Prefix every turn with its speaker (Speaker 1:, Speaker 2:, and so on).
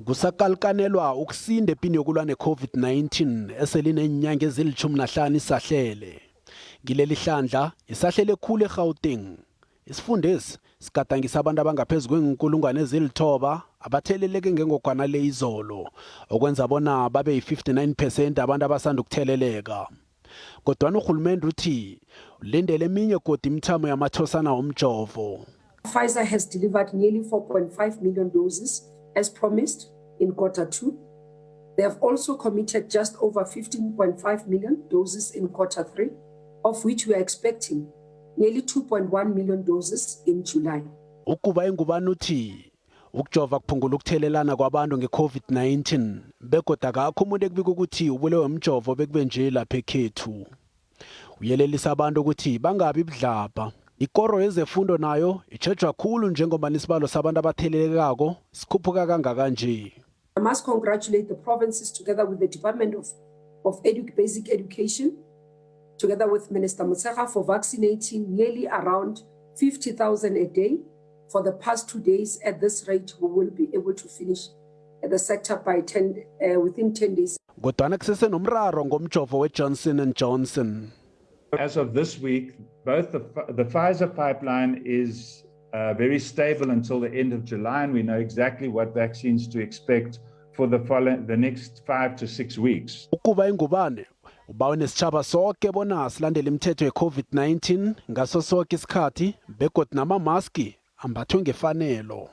Speaker 1: Kusakalikanelwa ukusinda epini yokulwa ne-COVID-19 eselineenyanga ezili-15 isahlele. Kileli hlandla isahlele khulu eGauteng. Isifundesi sigadangisa abantu abangaphezu kweenkulungwane ezilithoba abatheleleke ngengogwana le izolo, okwenza bona babe yi-59 percent abantu abasanda ukutheleleka. Kodwana urhulumende uthi ulindele eminye godu imithamo yamathosana womjovo.
Speaker 2: Pfizer has delivered nearly 4.5 million doses as promised in quarter two. They have also committed just over 15.5 million doses in quarter three, of which we are expecting nearly 2.1 million doses in July.
Speaker 1: Ukuba ingubani uthi ukujova kuphungula ukuthelelana kwabantu nge-COVID-19 begodu akakho umuntu ekubika ukuthi ubulewe mjovo bekube nje lapha ekhethu. Uyelelisa abantu ukuthi bangabi budlabha. Ikoro yezefundo nayo itjhejwa khulu njengoba isibalo sabantu abathelelekako sikhuphuka kangaka nje.
Speaker 2: I must congratulate the provinces together with the Department of Basic Education, together with Minister Motshekga, for vaccinating nearly around 50,000 a day for the past 2 days. At this rate, we will be able to finish the sector within 10 days.
Speaker 1: Kodwana kusese nomraro ngomjovo we-Johnson and Johnson.
Speaker 3: As of this week, both the Pfizer pipeline is very stable until the end of July, and we know exactly what vaccines to expect for the next 5 to 6 weeks.
Speaker 1: Ukuba ingubane ubawe nesitjhaba sonke bona silandele imithetho ye-COVID-19 ngaso sonke isikhathi begodu namamaski ambathwe ngefanelo.